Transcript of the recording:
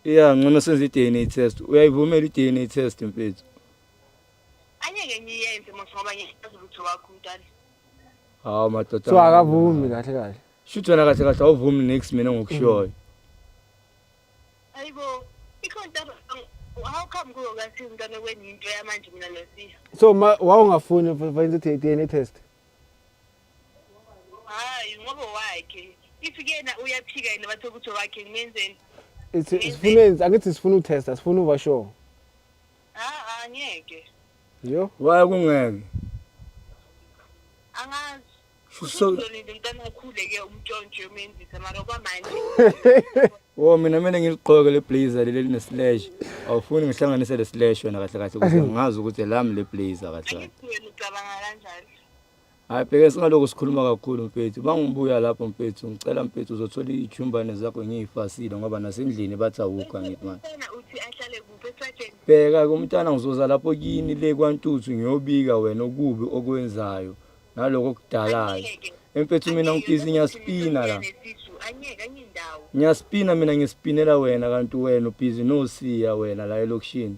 Ya, ngcono senze i-DNA test. Uyayivumela i-DNA test, mfethu? Angeke ngiyenze mos, ngoba ngiyazi ukuthi wakho umntwana. Hawu madoda. So akavumi kahle kahle. Shuthi wena kahle kahle awuvumi next mina ngokushoyo. Hayibo, ikhona into, how come kuyokathi umntwana kwenye into yamanje mina nosiya? So ma wawungafuni venze i-DNA test? Hayi, ngoba wakhe. If kuyena uyaphika yena, bathe ukuthi wakhe, ngimenzeni? Sifuna, angithi sifuna utesta, sifuna uba sure. Ha, angeke. Yo. Why kungeke? Angazi. So uzolinda umntwana akhule-ke, umntshontshe, umenzise, mara okwamanje. Oh, mina kumele ngiligqoke le blazer leli line slash. Awufuni ngihlanganise le slash wena kahle kahle ukuze ngazi ukuthi lami le blazer kahle kahle. Angithi wena ucabanga kanjalo. Hayi, bheke, singalokhu sikhuluma kakhulu, mfethu. Bangibuya lapho, mfethu, ngicela, mfethu, uzothola iy'thumbane zakho ngiy'fasile, ngoba nasendlini bathi awukho, angithi manje. Umntwana uthi ahlale kuphi, esitrateni? Bheka-ke umntwana, ngizoza lapho kini le kwaNtuthu, ngiyobika wena okubi okwenzayo naloko okudalayo. Angeke. Emfethu, mina ngibhizi, ngiyaspina la. Nesisu angeke, anyindawo. Ngiyaspina mina, ngispinela wena, kanti wena ubhizi nosiya wena la elokishini.